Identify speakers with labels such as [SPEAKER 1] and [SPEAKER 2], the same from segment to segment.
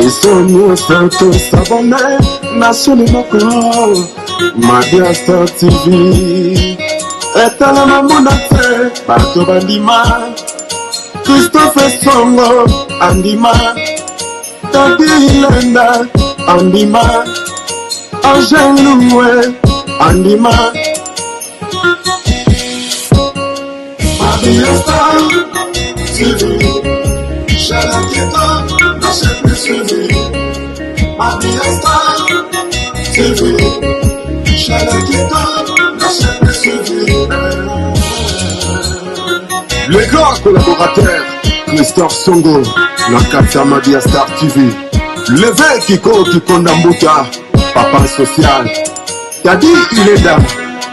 [SPEAKER 1] Biso nyonso tosabone na chaîne moko Mabia Star TV etalama mona te bato bandima Christophe Songo andima Tadi Lenda andima Angel Loué andima Mabia Star TV chaîne kitoko na chaîne plus suivie Mabia Star TV chaîne kitoko na chaîne plus suivie. Le grand collaborateur Christophe Songo na kati ya Mabia Star TV Leve Kiko Kikonda Mbuta Papa Social Tadi Ilenda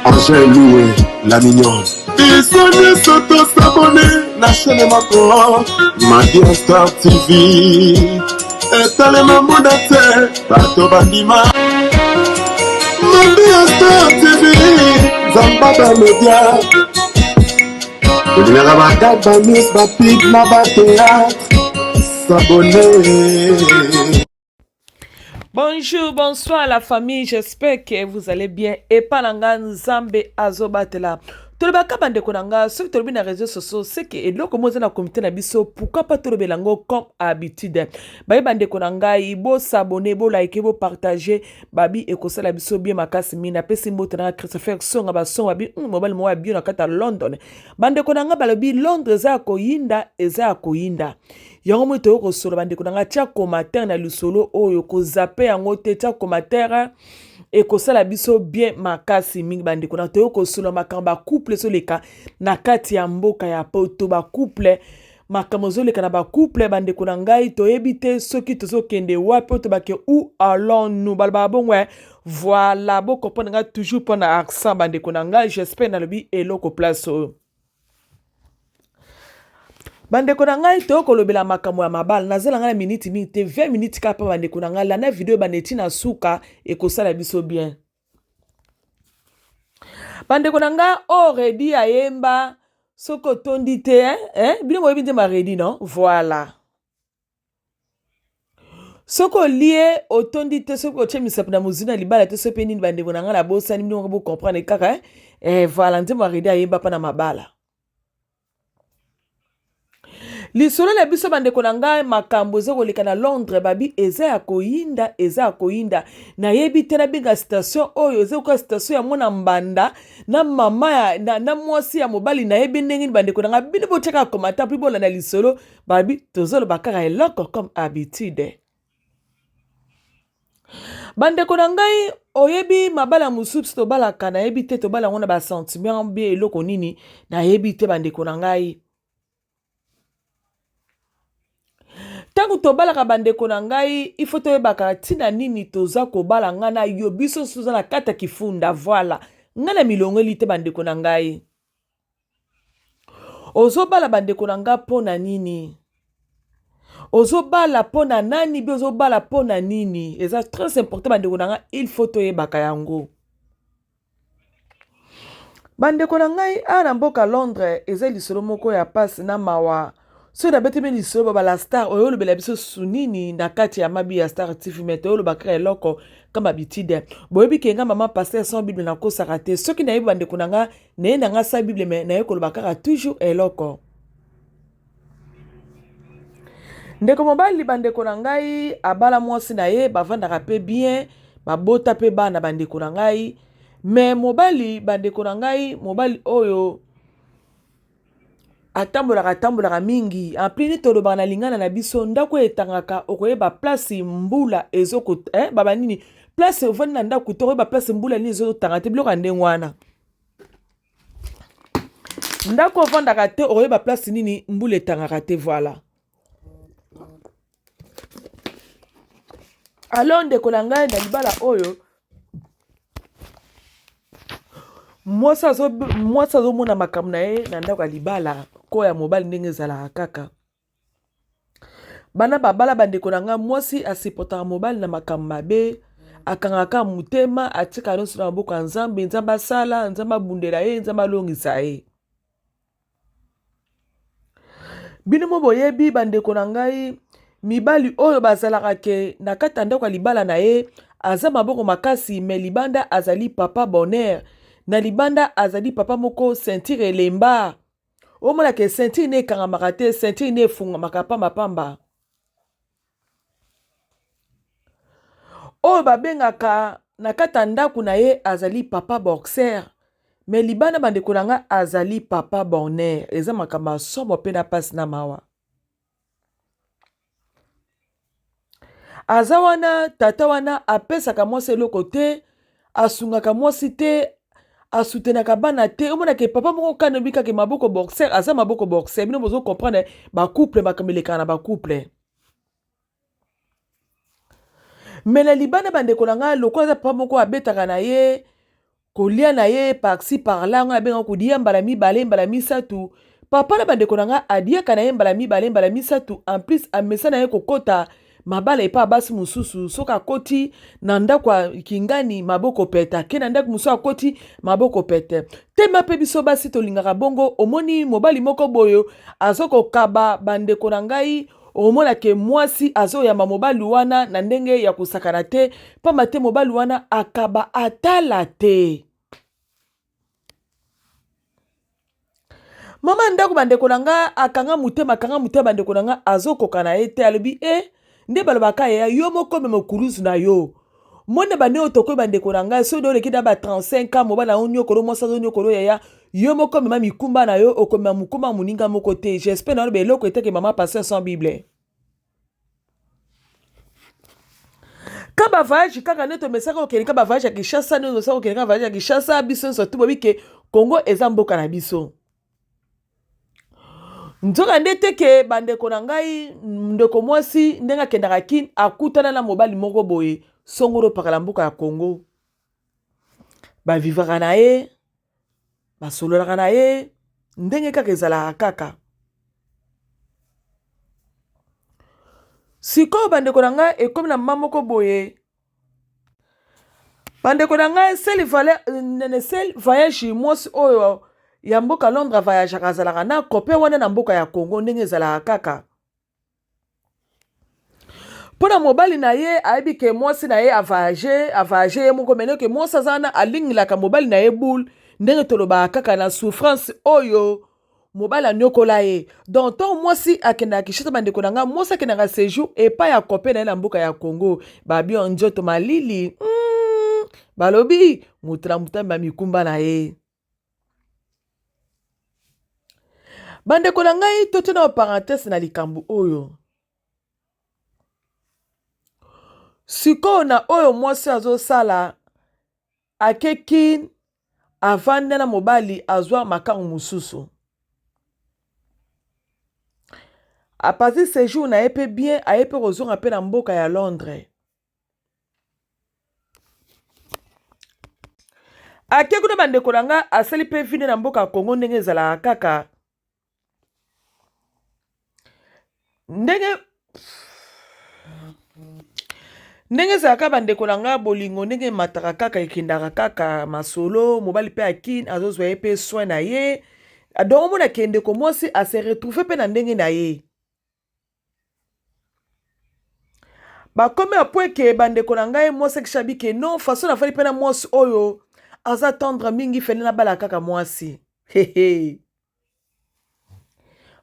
[SPEAKER 1] Angèle Loué La Mignonne. Biso nyonso tosabone na chaîne moko Mabia Star TV etalema mbunda te bato bandima Mabia Star TV Zamba ba media olingaka bagag ba news ba pub na ba théâtre s'abonner.
[SPEAKER 2] Bonjour, bonsoir la famille, j'espère que vous allez bien. Epa na nga Nzambe azobatela. Tolobaka bandeko na nga soki tolobi na réseaux sociaux c'est que eloko moko eza na comité na biso, pourquoi pas tolobela yango comme habitude. Baye bandeko na ngai, bo s'abonner, bo liker, bo partager, babi ekosala biso bien makasi mingi. Napesi mbote na nga Christopher Songa basonga babi mobali moko ya bio na kati ya London. Bandeko na nga balobi Londres eza ya koyinda, eza ya koyinda. Yango moi toyei kosolola bandeko na ngai, tia commentaire na lisolo oyo, kozape yango te, tia commentaire ekosala biso bien makasi mingi bandeko na toyei kosolola makambo ba couple ezoleka na kati ya mboka ya poto, ba couple makambo ezoleka na ba couple bandeko na ngai, toyebi te soki tozokende wapi oyo tobake où allons-nous, balobaka bongo eh? Voilà, bo comprendre ngai toujours mpo na accent bandeko na ngai, j'espère nalobi eloko place oyo. Bandeko na ngai, toyo kolobela makambo ya mabala. Nazala ngai na miniti mingi te, 20 minutes kaka mpa bandeko na ngai. Landa video ebanda eti na suka, ekosala biso bien. Bandeko na ngai, oyo Redi ayemba soki otondi te eh? Eh? Bino boyebi nzembo ya Redi non? Voilà. Soki olie otondi te, soki otie misapi na mozwi na libala te, soki mpe nini, bandeko na ngai nabosani, bino moko bocomprendre kaka eh? Eh, voilà nzembo ya Redi ayemba mpa na mabala. Lisolo na biso bandeko na ngai, makambo eza koleka na Londres, babi eza ya koyinda, eza ya koyinda. Nayebi te nabenga station oyo eza koka station ya mwana mbanda na mama ya, na mwasi ya mobali. Nayebi ndenge nini bandeko na ngai, bino botiaka commentaire mpe bolanda lisolo. Babi tozoloba kaka eloko comme habitude. Bandeko na ngai, oyebi mabala mosusu tobalaka, nayebi te tobala yango na ba sentiment bie eloko nini, nayebi te bandeko na ngai. Ntango tobalaka bandeko na ngai, il faut toyebaka ntina nini toza kobala. Ngai na yo biso nyonso toza na kati ya kifunda, voilà. Ngai na milongeli te bandeko na ngai. Ozobala bandeko na ngai mpo na nini? Ozobala mpo na nani? Bi ozobala mpo na nini? Eza très important bandeko na ngai, il faut toyebaka yango. Bandeko na ngai, awa na mboka Londres eza lisolo moko ya pasi na mawa. Soki nabetemi lisolo babala star oyo olobela biso su nini na kati ya mabi ya Star TV, mais toyoloba kaka eloko kama habitude. Boyebi ke nga mama pasteur sans Bible nakosaka te. Soki nayebi bandeko na nga, naye na nga sans Bible, mais naye koloba kaka toujours eloko. Ndeko mobali bandeko na ngai abala mwasi na ye, bavandaka pe bien, babota pe bana bandeko na ngai. Mais mobali bandeko na ngai, mobali oyo atambolaka atambolaka mingi. En plus nde tolobaka na lingana na biso, ndako oyo etangaka okoyeba place mbula ezoko baba nini, place ovandi na ndako te okoyeba place mbula nini ezotanga te, biloko ya ndenge wana. Ndako ovandaka te okoyeba place nini mbula etangaka te, voilà. Alors ndeko na ngai na libala oyo, mwasi azomona makambo na ye na ndako ya libala, ko ya mobali ndenge ezalaka kaka. Bana babala bandeko na ngai, mwasi asupportaka mobali na makambo mabe, akangaka motema, atikaka nyonso na maboko ya Nzambe. Nzambe asala, Nzambe abundela ye, Nzambe alongisa ye. Bino mo boyebi bandeko na ngai, Mibali oyo bazalaka ke na kati ya ndako ya libala na ye aza maboko makasi me libanda azali papa bonheur, na libanda azali papa moko ceinture elemba. Omona ke ceinture ne ekangamaka te, ceinture ne efungamaka pamba pamba. Oyo babengaka na kati ya ndako na ye azali papa boxer me libanda bandeko na nga azali papa bonheur. Eza makambo ya somo mpe na mpasi na mawa. Aza wana tata wana apesaka mwasi eloko te, asungaka mwasi te, asutenaka bana te. Omonaka papa moko kani obi kaka maboko boxer, aza maboko boxer. Bino bozo comprendre ba couple, makambo elekaka na ba couple. Me na libanda bandeko na ngai, lokola aza papa moko abetaka na ye kolia na ye par-ci par-là, ngai nabengaka kolia mbala mibale mbala misato. Papa na bandeko na ngai aliaka na ye mbala mibale mbala misato, en plus amesa na ye kokota mabala epai ya basi mosusu. Soki akoti na ndako ya kingani maboko pete, ake na ndako mosusu akoti maboko pete. Tema mpe biso basi tolingaka bongo. Omoni mobali moko boyo azokokaba bandeko na ngai, okomona ke mwasi azoyamba mobali wana na ndenge ya kosakana te, pamba te mobali wana akaba atala te. Mama ndako bandeko na nga akanga motema, akanga motema bandeko na nga, azokoka na ye te. Alobi e nde balobaka ya yo moko mema kuluzu na yo mona bande oyo tokoyi bandeko na ngai. Soki oleki na ba 35 ans, mobali yango nyokolo, mwasi azonyokolo yaya, yo moko mema mikumba na yo, okomema mokumba moninga moko te. J'espère na oloba eloko eteke mama pasteur sans bible. Ka ba voyage kaka nde tomesaka kokende ka ba voyage ya Kinshasa, nde tomesaka kokende ka voyage ya Kinshasa. Biso nyonso tobobi ke Congo eza mboka na biso. Nzoka nde te ke bandeko na ngai, ndeko mwasi ndenge akendaka Kin akutana na mobali moko boye songolo pakala mboka ya Congo, bavivaka na ye, basololaka na ye ndenge kaka ezalaka kaka. Sikoyo bandeko na ngai ekomi na mama moko boye bandeko na ngai, sel sel voyage mwasi oyo ya mboka Londres avoyageaka azalaka na copain wana na mboka ya Congo ndenge ezalaka kaka. Mpo na mobali na ye ayebi ke mwasi na ye avoyage, avoyage ye moko mene ke mwasi aza wana alingilaka mobali na ye boule, ndenge tolobaka kaka na souffrance oyo mobali anyokola ye. Donc ntango mwasi akendaka Kinshasa bandeko na ngai, mwasi akendaka séjour epai ya copain na ye na mboka ya Congo, babio nzoto malili balobi moto na moto amema mikumba na ye. Bandeko na ngai, totia na parenthèse na likambo oyo. Sikoyo na oyo mwasi azosala, ake Kin avanda na mobali azwa makangu mosusu, apasi séjour na ye mpe bien, aye mpe kozonga mpe na mboka ya Londres. Ake kuna bandeko na nga asali mpe vine na mboka ya Congo ndenge ezalaka kaka ndenge ndenge ezalaka bandeko na nga, bolingo ndenge emataka kaka ekendaka kaka masolo. Mobali mpe akine azozwa ye mpe soin na ye, donc omona ke ndeko mwasi ase retrouve mpe na ndenge na ye. Bakomi ya point ke bandeko na ngai, mwasi akisha bi ke non, façon nafandi mpe na mwasi oyo aza tendre mingi, fele nabala kaka mwasi. Hehe,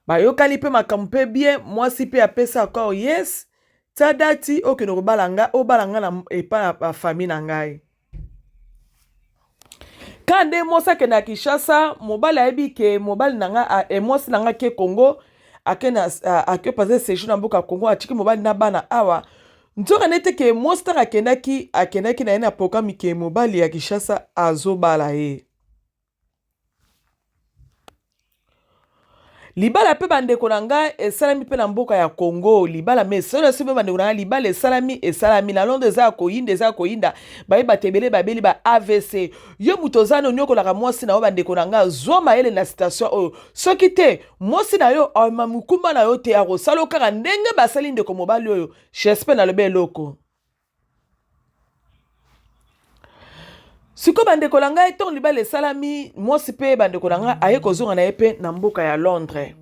[SPEAKER 2] bayokani mpe makambo mpe bien, mwasi mpe apesa accord, yes, tia dati okende kobala nga, obala nga na epai ya bafamille na ngai. Ka nde mwasi akende na Kinshasa, mobali ayebi ke mobali na nga e mwasi na nga ke Congo, ake na ake passer séjour na mboka Congo, atiki mobali na bana awa. Nzoka nde te ke mwasi ntango akendaki, akendaki na ye na programme ke mobali ya Kinshasa azobala ye. Libala mpe bandeko na ngai esalami mpe na mboka ya Congo. Libala me esali esi mpe bandeko na ngai, libala esalami, esalami na Londres, eza ya koyinda, eza ya koyinda. Baye bato ebele babeli ba AVC. Yo moto oza na onyokolaka mwasi na yo, bandeko na ngai, zwa mayele na situation oyo. Soki te mwasi na yo amema mokumba na yo te, akosala yo kaka ndenge basali ndeko mobali oyo. J'espère nalobi eloko. Sikoyo bandeko na ngai, ntongo libala esalami, mwasi mpe bandeko na ngai aye kozonga na ye mpe na mboka ya Londres.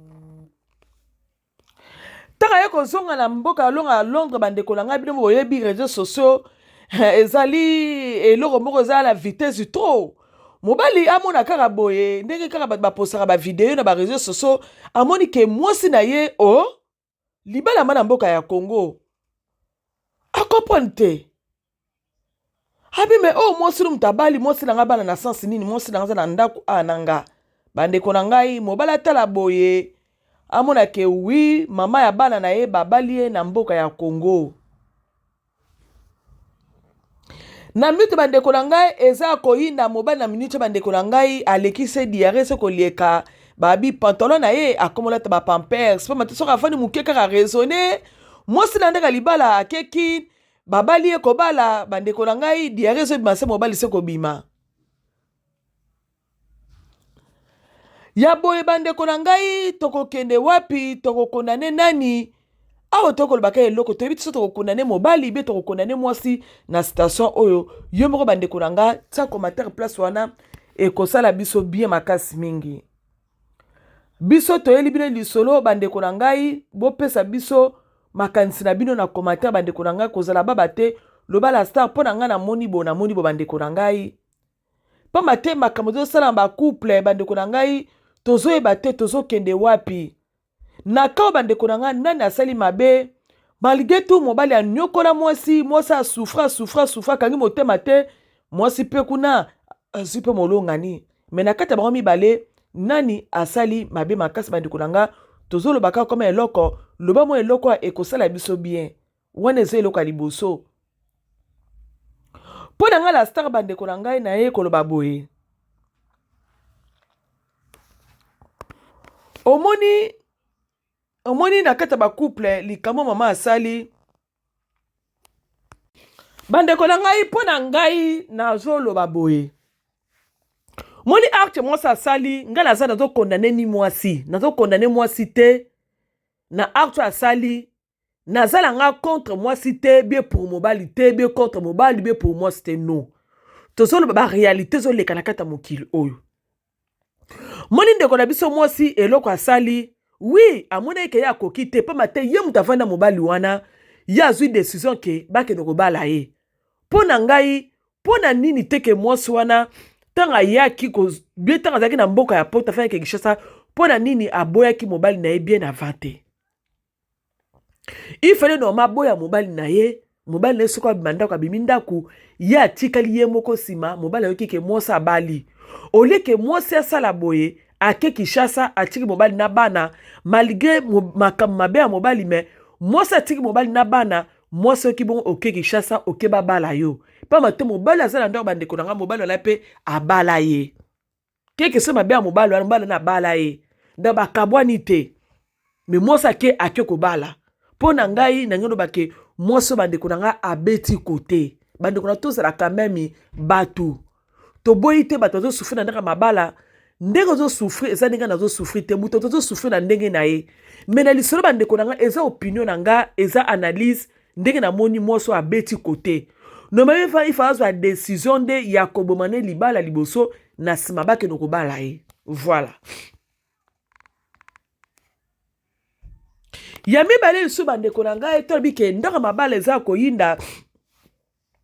[SPEAKER 2] Ntango aye Aye kozonga na mboka ya longa ya Londres, bandeko na ngai, bino boyebi réseaux sociaux ezali eloko moko eza na vitesse trop. Mobali amona kaka boye ndenge kaka bato baposaka bavideo na bareseau sociaux, amoni ke mwasi na ye o oh, libala ma na mboka ya Congo, akomprendre te. Abi me oyo oh, mwasi no moto abali mwasi na ngai bana na sense nini? Mwasi na ngai aza na ndako a na nga. Bandeko na ngai, mobali atala boye, amona ke wi mama ya bana na ye babali ye na mboka ya Congo. Na minute, bandeko na ngai, eza koyinda. Mobali na minute, bandeko na ngai, alekisi diarrhée se kolieka babi pantalon na ye, akomolata bapampers mpo mate soki afandi moke kaka raisonne. Mwasi na ndenge libala akeki, babali ye kobala, bandeko na ngai, diarrhée ezobima se mobali se kobima ya boye. Bandeko na ngai, tokokende wapi? Tokokondane nani awa? Tokolobaka eloko toyebi te so tokokondane mobali be tokokondane mwasi na station oyo. Yo moko, bandeko na nga, tia commentaire place wana, ekosala biso bien makasi mingi. Biso toyeli bino lisolo, bandeko na ngai, bopesa biso makanisi na bino na commentaire. Bandeko na ngai, kozala baba te, loba la star mpo na ngai namoni bo, namoni bo. Bandeko na ngai, pamba te makambo tozosala na bacouple, bandeko na ngai, tozoyeba te tozokende wapi na kao. Bandeko na ngai, nani asali mabe? Malgré tout, mobali anyokola mwasi, mwasi asouffre, asouffre, asouffre, akangi motema te. Mwasi mpe kuna azwi mpe molongani, me na kati ya bango mibale, nani asali mabe makasi? Bandeko na nga, tozoloba kaka koma eloko, loba mwa eloko ekosala biso bien. Wana eza eloko ya liboso mpo na ngai la star. Bandeko na ngai, na ye koloba boye, omoni, omoni na kati ya bacouple, likambo mama asali, bandeko na ngai, mpo na ngai nazoloba boye, moni acte mwasi asali, ngai naza nazokondane ni mwasi, nazokondane mwasi te na acte asali. Naza na nga contre mwasi te, bien pour mobali te, bien contre mobali, bien pour mwasi te, non. Tozoloba baréalité ezoleka na kati ya mokili oyo. Moni ndeko na biso mwasi, eloko asali, oui, amoni eke ye akoki te, pamba te ye moto avanda mobali wana, ye azwi décision ke bakende kobala ye. Mpo na ngai, mpo na nini te ke mwasi wana, ntango ayaki bien, ntango azalaki na mboka ya poto, afandaki Kinshasa, mpo na nini aboyaki mobali na ye bien avant te? Il fallait normal aboya mobali na ye. Mobali na ye soki abima ndako, abimi ndako, ye atikali ye moko. Nsima mobali ayoki ke mwasi abali. Olie ke mwasi asala boye, ake Kinshasa, atiki mobali na bana, malgré makambo mabe ya mobali, me mwasi atiki mobali na bana. Mwasi oyoki bongo, oke Kinshasa, oke babala yo, pamba te mobali aza na ndako. Bandeko na ngai, mobali wana mpe abala ye keke so mabe ya mobali wana, mobali wana abala ye nda bakabwani te, me mwasi ake kobala. Mpo na ngai, nangi oloba ke mwasi oyo, bandeko na ngai, abeti kote. Bandeko na, tozala quand même bato, toboyi te bato bazosouffrir na ndenge ya mabala. Ndenge ozosouffrir eza ndenge nazosouffrir te, moto tozosouffrir na ndenge na ye. Me na lisolo, bandeko na ngai, eza opinion na nga, eza analyse ndenge namoni mwasi oyo abeti kote. Normalement ifa azwa décision nde ya koboma ne libala liboso, na nsima bakende kobala ye. Voilà. Ya mibale lisusu, bandeko na ngai, tolobi ke ndako mabala eza ya koyinda,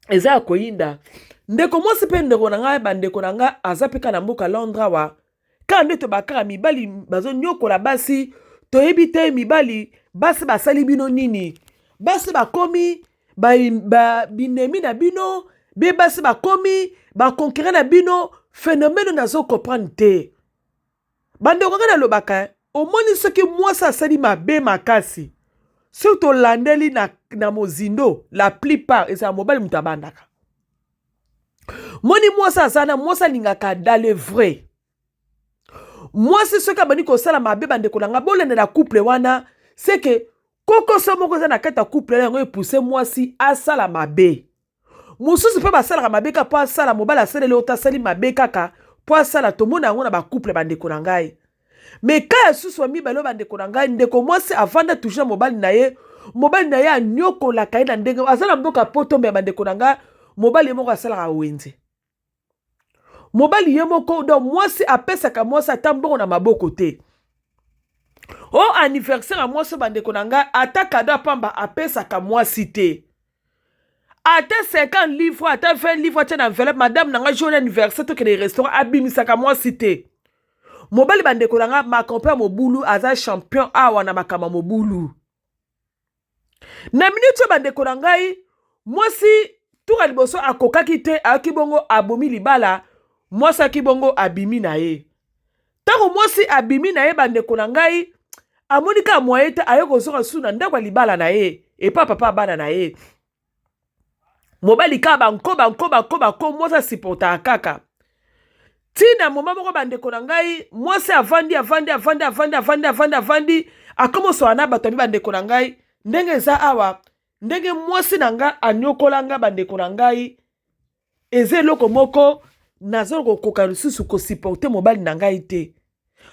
[SPEAKER 2] eza ya koyinda. Ndeko mwasi mpe, ndeko na ngai, bandeko na ngai, aza mpe kaka na mboka Londres awa. Kaka nde tobakaka mibali bazonyokola basi, toyebi te mibali, basi basali bino nini? Basi bakomi binemi na bino be, basi bakomi baconcurrent na bino. Phénomène nazocomprendre te, bandeko ngai. Nalobaka, omoni, soki mwasi asali mabe makasi, soki tolandeli na mozindo, la plupart ezala mobali moto abandaka. Moni mwasi aza na mwasi alingaka dans le vrai. Mwasi soki abandi kosala mabe, bandeko na ngai, bolandela couple wana, seke kokoso moko eza na kati ya couple yango epousse mwasi asala mabe. Mosusu mpe basalaka mabe kaka mpo asala, mobali asaleli oyo, asali mabe kaka mpo asala. Tomona yango na bacouple, bandeko na ngai. Me ka ya susu ya mibale oyo, bandeko na ngai, ndeko mwasi avanda toujours na mobali na ye. Mobali na ye anyokolaka ye na ndenge aza na mboka poto. Me bandeko na ngai, mobali ye moko asalaka wenze, mobali ye moko. Donc mwasi apesaka mwasi ata mbongo na maboko te. O anniversaire ya mwasi, bandeko na ngai, ata cadeau ya pamba apesaka mwasi te, ata 50 livre, ata 20 livre atia na enveloppe: "Madame na ngai, jour anniversaire, tokende restaurant." Abimisaka mwasi te. Mobali, bandeko na ngai, makambo ya mobulu, aza champion awa na makambo ya mobulu. Na miniti oyo, bandeko na ngai, mwasi tuka liboso akokaki te, ayoki bongo abomi libala. Mwasi ayaki bongo, abimi na ye. Ntango mwasi abimi na ye, bandeko na ngai, amoni kaka moye te, aye kozonga susu na ndako ya libala na ye epa papa bana na ye. Mobali kaka banko banko banko banko, mwasi asupportaka kaka. Ntina moma moko, bandeko na ngai, mwasi avandi, avandi, avandi, avandi, avandi, avandi, avandi, akomi osola na bato abi: "Bandeko na ngai, ndenge eza awa, ndenge mwasi na nga anyokola nga, bandeko na ngai, eza eloko moko, naza kokoka lisusu kosupporter mobali na ngai te."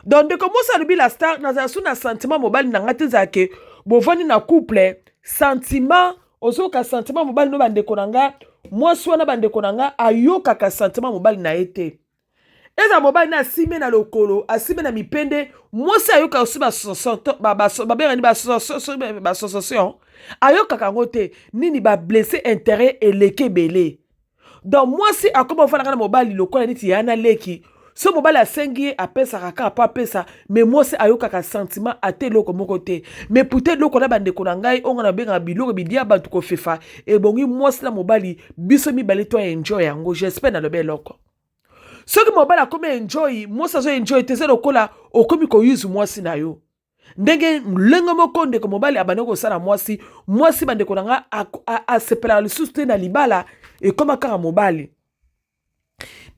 [SPEAKER 2] Donc ndeko mwasi alobi: "La star, nazala su na sentiment mobali na ngai te." Ezala ke bovandi na couple, sentiment, ozoyoka sentiment mobali no. Bandeko na nga, mwasi wana, bandeko na nga, ayokaka sentiment mobali na ye te. Eza mobali na asime na lokolo, asime na mipende, mwasi ayokaka so babengani basensation, ayokaka yango te. Nini? Bablessure intérieure eleki ebele. Donc mwasi akoma ofandaka na mobali lokola neti ya na leki. So mobali asengi ye, apesaka kaka mpo apesa, mais mwasi ayokaka sentiment ata eloko moko te. Mais pourtant eloko na, bandeko na ngai, oyo nga nabengaka biloko bilia bato kofefa, ebongi mwasi na mobali, biso mibale to enjoy yango. J'espère nalobi eloko. Soki mobali akomi enjoy, mwasi azo enjoy te, eza lokola okomi koyuzu mwasi na yo. Ndenge ndenge moko ndeko mobali abandi kosala mwasi, mwasi, bandeko na nga, asepelaka lisusu te na libala, ekóma kaka mobali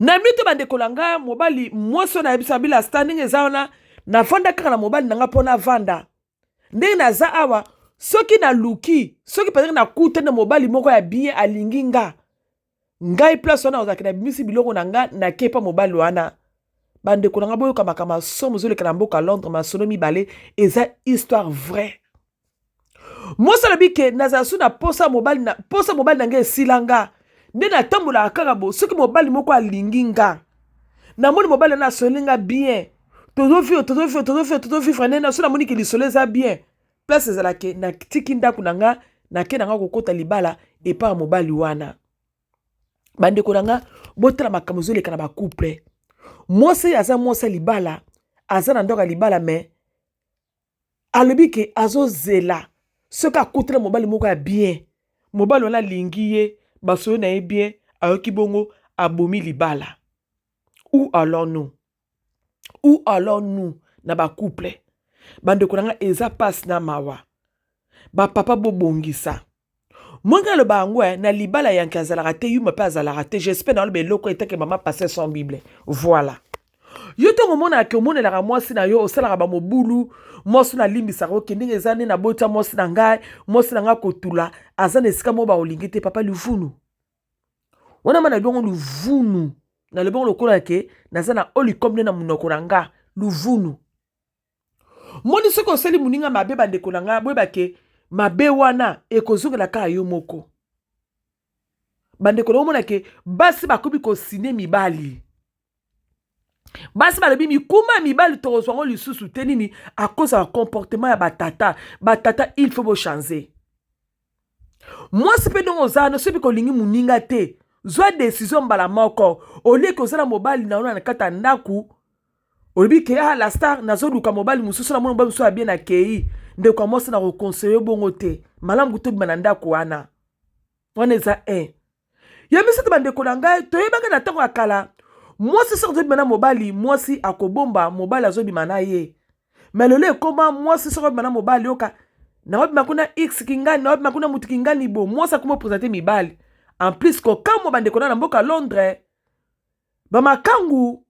[SPEAKER 2] na mito. Bandeko na nga, mobali, mwasi oyo nayebisa bila sta, ndenge eza wana, navanda kaka na mobali na nga mpo navanda ndenge naza awa. Soki naluki, soki peut-être nakutani na mobali moko ya bien, alingi nga, ngai place wana ozalaki, nabimisi biloko na nga, nakepa mobali wana. Bandeko na nga, boyoka makambo somo ezoleka na mboka Londres. Masolo mibale eza histoire vraie. Mwasi alobi ke nazala su na posa mobali na posa mobali na ngai esila nga, nde natambolaka kaka bo. Soki mobali moko alingi nga, namoni mobali wana asoli nga bien, tozovivre, tozovivre, tozovivre, tozovivre nde so namoni ke lisolo eza bien, place ezalaki, natiki ndako na nga, nake na nga kokota libala epai ya mobali wana. Bandeko na nga, botala makambo ezoleka na bacouple. Mwasi aza mwasi ya libala, aza na ndako ya libala, mais alobi ke azozela soki akutana mobali moko ya bien, mobali wana alingi ye, basoyo na ye bien, ayoki bongo abomi libala. Où allons-nous? Où allons-nous na bacouple? Bandeko na nga, eza mpasi na mawa. Bapapa, bobongisa. Mwenge aloba yango na libala yanke azalaka te, yuma mpe azalaka te. J'espère na aloba eloko etake mama passe sans Bible. Voilà, yo ntongo omonaka, omonelaka mwasi na yo, osalaka bamobulu, mwasi oyo alimbisaka. Oke ndenge eza nde nabota mwasi na ngai, mwasi na ngai kotula aza na esika moko baolingi te. Papa, luvunu wana ma nalobi yango, luvunu nalobi yango lokola ke naza na olikom nde na monoko na nga. Luvunu moni, soki osali moninga mabe, bandeko na ngai, boyeba ke mabe wana ekozongela kaka yo moko. Bandeko na, omona ke basi bakomi kosine mibali. Basi balobi mikuma ya mibali tokozwa yango lisusu te. Nini? Akozala comportement ya batata. Batata, il faut bochanger. Mwasi mpe, ndenge oza wana, soki kolingi moninga te, zwa décision mbala moko. Olieke oza mobali na yo na kati ya ndako, olobi ke: "Ah, la star, nazoluka mobali mosusu, namoni mobali mosusu abie, na kei." Ndeko ya mwasi, na koconseiller bongo te. Malamu kutobima na ndako wana. Wana eza 1 ya misato. Bandeko na ngai, toyebaka na ntango ya kala, mwasi soki azobima na mobali, mwasi akobomba mobali azobima na ye. Mais lelo ekóma mwasi soki obima na mobali, oka naobima kuna x kingani, naobima kuna mutu kingani. Bo mwasi akóma oprésenter mibali. En plus, kokamwa, bandeko na mboka Londres, bamakangu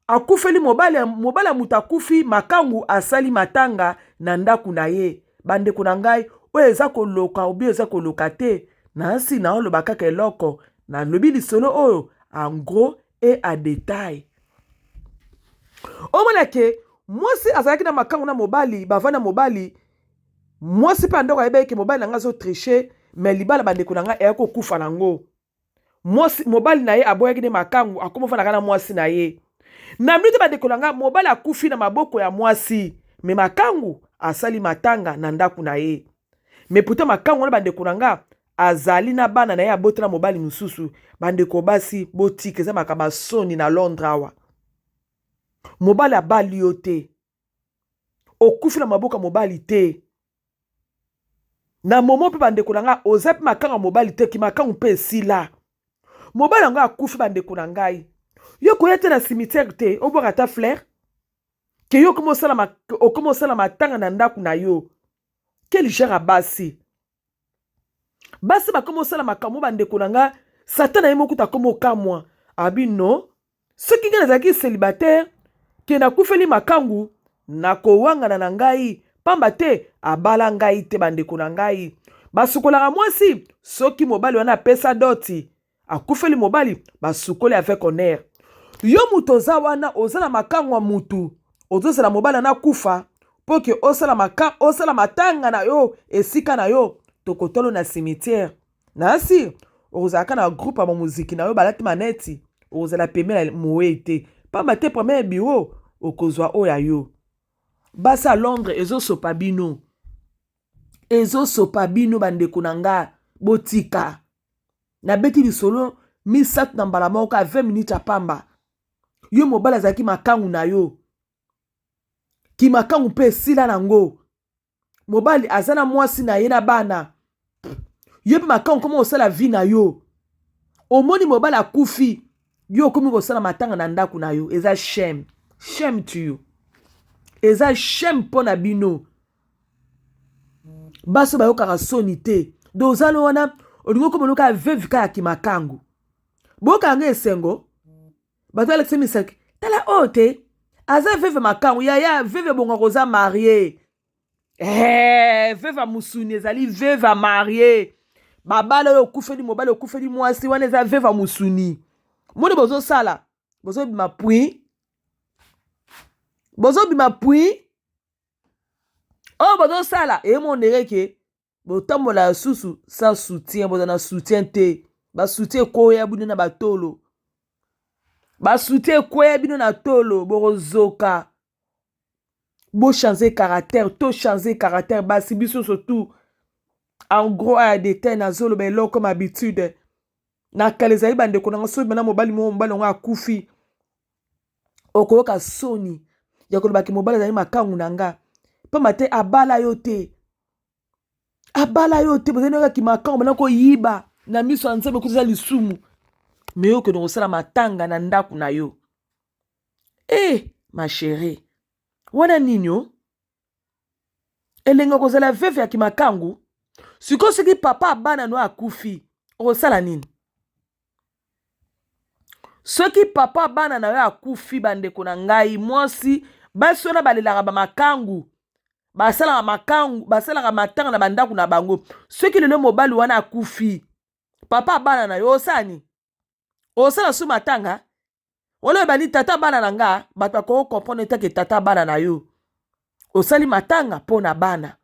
[SPEAKER 2] akufeli mobali, mobali ya moto akufi, makangu asali matanga na ndako na ye. Bandeko na ngai, oyo eza koloka obi eza koloka te. Nasi naoloba kaka eloko, nalobi lisolo oyo en gros et en détail. Omona ke mwasi azalaki na makangu na mobali, bavanda mobali, mwasi mpe andako ayebaki ke mobali na ngai azotricher. Mais libala, bandeko na ngai, eya kokufa nango. Mwasi, mobali na ye aboyaki nde makangu, akoma ofandaka na mwasi na ye. Na minute, bandeko na ngai, mobali akufi na maboko ya mwasi. Mais makangu asali matanga na ndako na ye. Mais pourtant makangu wana, bandeko na nga, azali na bana na ye, abotela mobali mosusu. Bandeko basi, botika, eza makambo ya soni. Na Londres awa, mobali abali yo te, okufi na maboko ya mobali te. Na momo mpe, bandeko na ngai, oza mpe makangu ya mobali te, ki makangu mpe esila, mobali yango akufi. Bandeko na ngai, yo koya te na cimetière te, obwaka ata fleur ke yo okoma osala matanga na ndako na yo. Quel genre ya basi? Basi bakoma osala makambo. Bandeko na nga, Satan na ye moko akoma okamwa abi no. Soki ngai nazalaki célibataire ke nakufeli makangu, nakowangana na ngai, pamba te abala ngai te. Bandeko na ngai, basukolaka mwasi soki mobali wana apesa dot, akufeli mobali, basukoli avec honneur. Yo moto oza wana, oza na makangu ya mutu, ozozela mobali wana akufa mpo ke osala matanga na yo esika na yo. Tokotolo na cimetière na asir, okozalaka na groupe ya bamoziki na yo balati maneti, okozala pembe na mowei te, pamba te premier bureau okozwa oyo ya yo. Basi ya Londres, ezosopa bino, ezosopa bino. Bandeko na nga, botika. Nabeti lisolo misato na mbala moko ka 20 minutes ya pamba. Yo mobali azalaki makangu na yo, kimakangu mpe esila nango, mobali aza na mwasi na ye na bana. Yo mpe makangu, koma kosala vie na yo. Omoni mobali akufi, yo okomi kosala matanga na ndako na yo. Eza shame, shame to you, eza shame mpo na bino basi bayokaka soni te. Do ozali wana, olingi okoma loka veuve ka ya kimakangu. Bokanga esengo, bato alakisa misaki, tala oyo te, aza veuve makangu. Yaya, veuve ebongaka oza mariée. Veuve ya mosuni ezali veuve ya mariée. Babala oyo okufeli mobali, okufeli mwasi, wana eza veuve ya mosuni. Moni bozosala, bozobima puis bozobima puis oyo bozosala emonere ke botambola lisusu sans soutien. Boza na soutien te, basoutien ekoya bino na batolo, basoutien ekweya bino na tolo, bokozoka. Bochange caractère, tochange caractère basi biso surtout. En gros, aya détail, nazoloba eloko comme habitude. Na kala ezali, bandeko nanga, soki bana mobali moko, mobali yango akufi, okoyoka soni ya kolobaki mobali azali makangu na nga, pamba te abala yo te, abala yo te. Bozali kaki makangu, bana koyiba na miso ya Nzambe, kuta eza lisumu. Mais yo okende kosala matanga na ndako na yo. E ma chérie, wana nini o elengi kozala veuve ya kimakangu? Sikoyo soki papa abana no akufi, okosala nini? Soki papa bana na yo akufi, bandeko na ngai mwasi, basi wana balelaka bamakangu, basalaka makangu, basalaka matanga na bandako na bango. Soki lelo mobali wana akufi, papa bana na yo, osala nini? Osala su matanga wana? Oyebani tata bana na nga, bato bakoki comprendre etake tata bana na yo, osali matanga mpo na bana.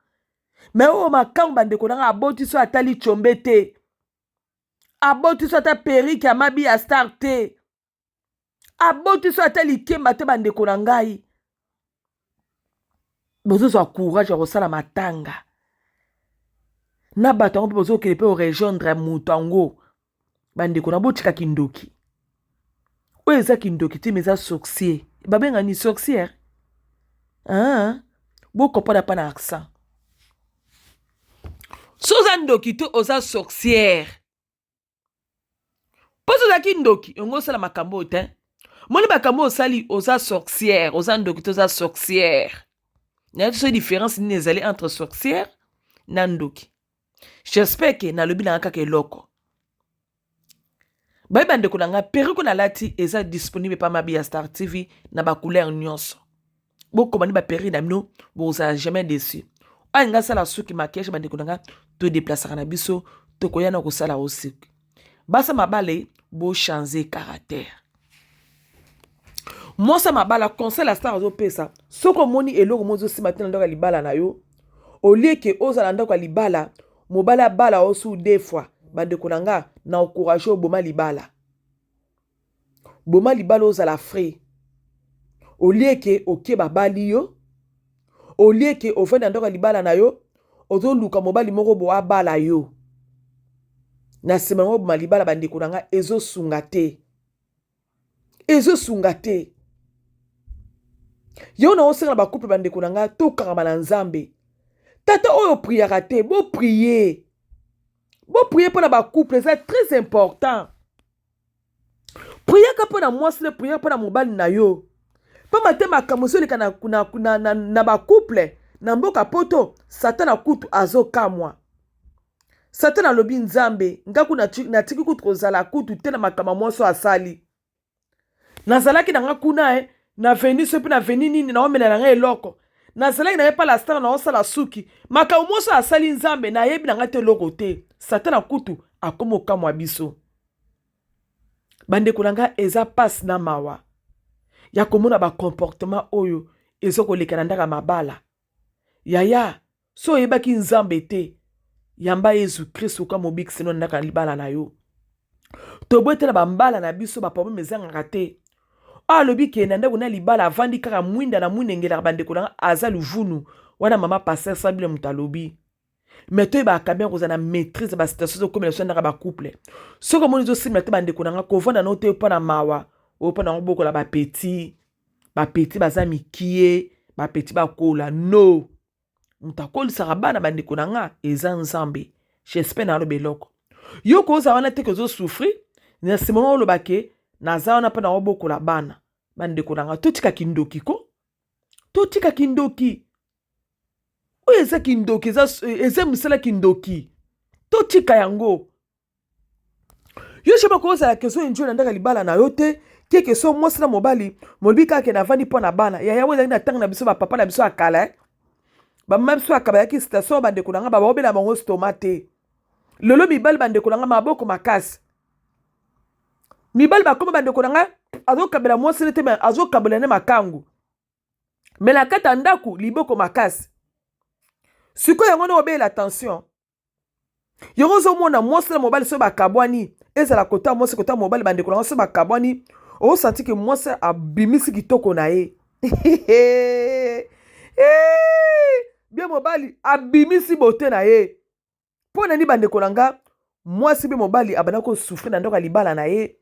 [SPEAKER 2] Mais oyo makangu, bandeko na nga, aboti so atali tshombe te, aboti so ata perruque ya mabi ya star te, aboti so ata likemba te. Bandeko na ngai, bozozwa courage ya kosala matanga na bato yango mpe bozokende mpe orejoindre moto yango. Bandeko na, botika kindoki. Oyo eza kindoki te, mais eza sorcier. Babengani sorcière. Ah, bokopana mpa na accent. So oza ndoki te, oza sorcière. Mpo so ozalaki ndoki, yango osala makambo oyo te. Moni makambo oyo osali, oza sorcière. Oza ndoki te, oza sorcière. Nayebi so différence nini ezali entre sorcière na ndoki. J'espère ke nalobi nanga kaka eloko. Baye bandeko na nga, perruque nalati eza disponible pa Mabi ya Star TV na bacouleur nyonso. Bokoma ni baperruque na bino, bozala jamais déçu. Oyo nga asala suki, maquillage, bandeko na nga, todeplasaka na biso, tokoya na kosala osuki. Basa mabale, bochange caractère. Mwasi ya mabala, conseil ya star azopesa: soki omoni eloko mo ezosimba te na ndako ya libala na yo, olie ke ozala ndako ya libala, mobali abala osu deux fois, bandeko na nga, na encourage oboma libala. Boma libala, ozala free. Olie ke oke babali yo. Olie ke ofandi na ndako ya libala na yo, ozoluka mobali moko bo abala yo. Na nsima yango oboma libala, bandeko na ngai, ezosunga te, ezosunga te. Yango na osenga na bacouple, bandeko na ngai, tokangama na Nzambe. Tata oyo priaka te, boprie, boprie mpo na bacouple, eza très important. Priaka mpo na mwasi na priaka mpo na mobali na yo, pamba te makambo ezoleka na bacouple na mboka Poto, Satana kutu azokamwa. Satana alobi: "Nzambe, nga ku natiki kutu kozala kutu te na makambo ya mwasi oyo asali. Nazalaki na nga kuna na veni so mpe na veni nini, naomela na ngai eloko, nazalaki na ye mpa la star, naosala suki, makambo mwasi oyo asali, Nzambe, nayebi na ngai te eloko te." Satana kutu akomi okamwa biso. Bandeko na ngai, eza mpasi na mawa ya komona bacomportement oyo eza koleka na ndako ya mabala. Yaya, so oyebaki Nzambe te, yamba Yesu Kristu ka mobikisi no na ndako ya libala na yo. Tobwetela bambala na biso, baproblème ezangaka te. Oyo alobi ke na ndako na libala avandi kaka mwinda na mwinda engelaka, bandeko na nga, aza luvunu wana. Mama pasteur Sabile moto alobi, mais toyebaka bien kozala na maîtrise ya basituation ezokomela biso ndaka bacouple. Soki omoni ezosimba te, bandeko na nga, kovanda no te mpo na mawa oyo mpo na kobokola bapetits. Bapetits baza mikie, bapetits bakola no. Moto akolisaka bana, bandeko na nga, eza Nzambe. J'espère na aloba eloko. Yo kozala wana te ke ozosouffrir, na nsima ngo oloba ke naza wana mpo na kobokola bana. Bandeko na nga, totika kindoki ko, totika kindoki oyo eza kindoki, eza mosala kindoki, totika yango. Yo shema kozala ke ozo na ndako ya libala na yo te, keke so mwasi na mobali molobi kaka ke navandi mpo na bana. Yaya, oyo ezalaki na ntango na biso, bapapa na biso ya kala, eh? Bamama biso ya kala bayaki station, bandeko na nga, babaobela bango stoma te. Lelo mibali, bandeko na nga, maboko makasi. Mibali bakoma, bandeko na nga, azokabela mwasi ne te, me azokabela ne makangu, me na kati ya ndako liboko makasi. Sikoyo yango nde obeyela tension. Yango ozomona mwasi na mobali soki bakabwani, ezala kota mwasi, kota mobali, bandeko na nga, soki bakabwani, osanti ke mwasi abimisi kitoko na ye bien, mobali abimisi bote na ye. Mpo na nini, bandeko na nga? Mwasi mpe mobali abanda kosouffrir na ndako ya libala na ye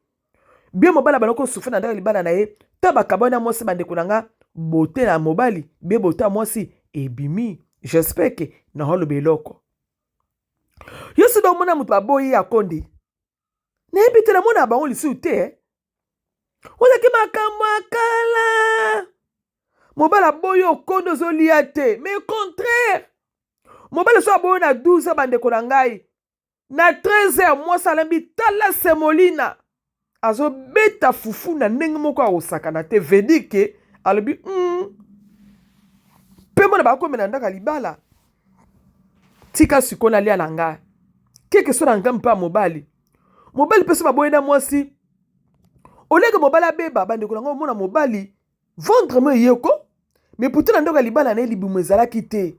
[SPEAKER 2] bien, mobali abanda kosouffrir na ndako ya libala na ye. Ta bakabwani na mwasi, bandeko na nga, bote na mobali be bote ya mwasi ebimi. J'espère ke naoloba eloko. Yo soki omona moto baboyi ya konde, nayebi te, namona bango lisusu te, eh? Ozalaki makambo ya kala, mobali aboyi okonde, ozolia te. Mais contraire, mobali so aboyi na 12 heures, bandeko na ngai, na 13 heures mwasi alambi, tala semolina, azobeta fufu na ndenge moko akosakana te. Veut dire ke alobi mpe mona bakomela ndako ya libala, tika sikoyo nalia na ngai keke so na ngai mpe ya mobali. Mobali mpe so baboyi na mwasi, oleke mobali abeba, bandeko na ngai, omona mobali ventre mo eyeko, mais pourtant na ndako ya libala na ye libumu ezalaki te.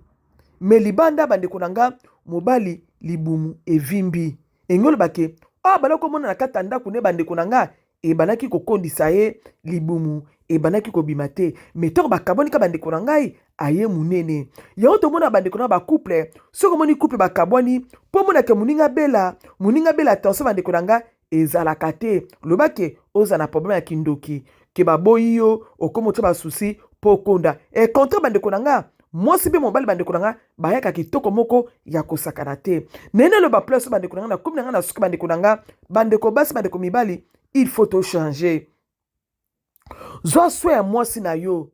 [SPEAKER 2] Mais libanda, bandeko na nga, mobali libumu evimbi. Engi oloba ke oyo abandaki komona na kati ya ndako ne, bandeko na nga, ebandaki kokondisa ye, libumu ebandaki kobima te. Mais ntango bakabwani ka, bandeko na ngai, aye monene. Yango tomona, bandeko na bacouple, soki omoni couple bakabwani mpo omonake moninga bela, moninga bela attention, bandeko na nga, ezalaka te. Loba ke oza na problème ya kindoki, ke baboyi yo, okómi otia basusi mpo okonda. E contre, bandeko na nga, mwasi mpe mobali, bandeko na nga, bayaka kitoko moko ya kosakana te. Nene aloba place, bandeko na nga, nakomi na nga na suki. Bandeko na nga, bandeko basi, bandeko mibali, il faut tochanger. Zwa soin ya mwasi na yo.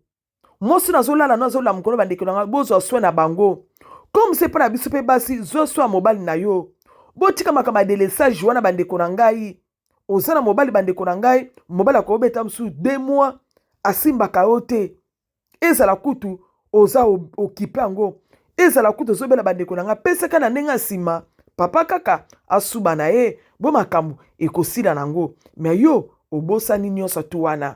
[SPEAKER 2] Mwasi oyo azolala no, azolamuka no, bandeko na nga, bozwa soin na bango comme se mpo na biso mpe basi. Zwa soin ya mobali na yo, botika makambo ya délessage wana. Bandeko na ngai, oza na mobali, bandeko na ngai, mobali akobeta mosusu 2 mois asimbaka yo te. Ezala kutu oza okipe yango, ezala kutu ozobela, bandeko na ngai, pesaka na ndenge ya nsima, papa kaka asuba na ye bo makambo ekosila nango. Me yo obosani nyonso tu wana.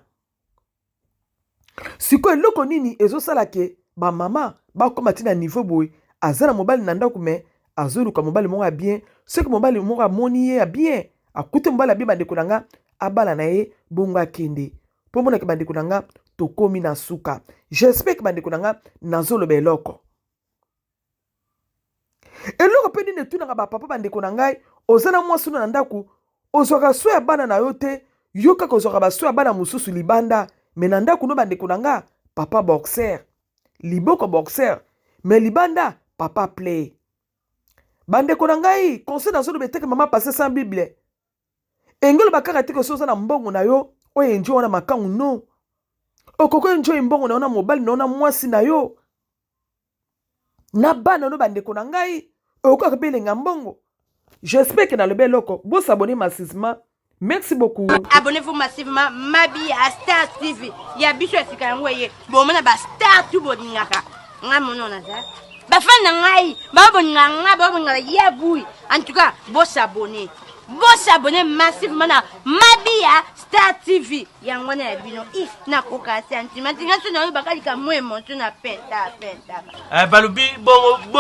[SPEAKER 2] Sikoyo eloko nini ezosala ke bamama bakóma ntina niveau boye? Aza na mobali na ndako, me azoluka mobali moko ya bien. Soki mobali moko amoni ye ya bien, akuti mobali ya bien, bandeko na nga, abala na ye, bongo akende. Mpo monake, bandeko na nga, Tokomi na suka. J'espère que bandeko na nga nazoloba eloko. Eloko mpe nini etunaka bapapa bandeko na ngai, oza na mwasi no na ndako, ozwaka so ya bana na yo te, yo kaka ozwaka baso ya bana mosusu libanda, me na ndako no bandeko na nga, papa boxer, liboko boxer, me libanda papa play. Bandeko na ngai, conseil nazoloba eteke mama passe sans Bible. Engi oloba kaka te ke soki oza na mbongo na yo oyo enjoy wana makangu no. Okoki enjoy mbongo na yo na mobali na yo na mwasi na yo na bana no bandeko na ngai, okokaka mpe elenga mbongo. J'espère que nalobi eloko. Bo s'abonner massivement. Merci beaucoup.
[SPEAKER 3] Abonnez-vous massivement Mabi à Star TV. Ya biso ya sika yango eye. Bomona ba star tout bolingaka. Nga mono naza. Ba fan na ngai, ba bolingaka nga, ba bolingaka ya bui. En tout cas, bo s'abonner. Bo s'abonner massivement na Mabi à Star TV. Yango wana ya bino. If nakoka sentiment nga so na yo bakali ka mo émotion na penta penta.
[SPEAKER 4] Eh, balobi bongo bo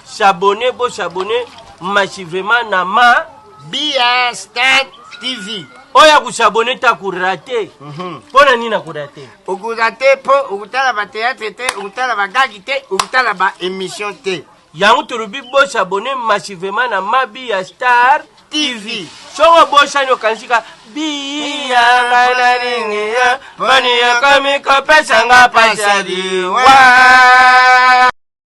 [SPEAKER 4] s'abonner, bo s'abonner massivement na ma
[SPEAKER 5] Bia Star TV.
[SPEAKER 4] Oyo akusabone te akurate. Mpo na nini akurate?
[SPEAKER 5] Okurate mpo okutala ba théâtre te, okutala ba gag te, okutala ba émission te.
[SPEAKER 4] Yango tolobi bosabone massivement na Mabiya Star TV. Soki obosani okanisi ka biya ngai nalingi ya bani yakomi kopesa nga pasi ya liwa.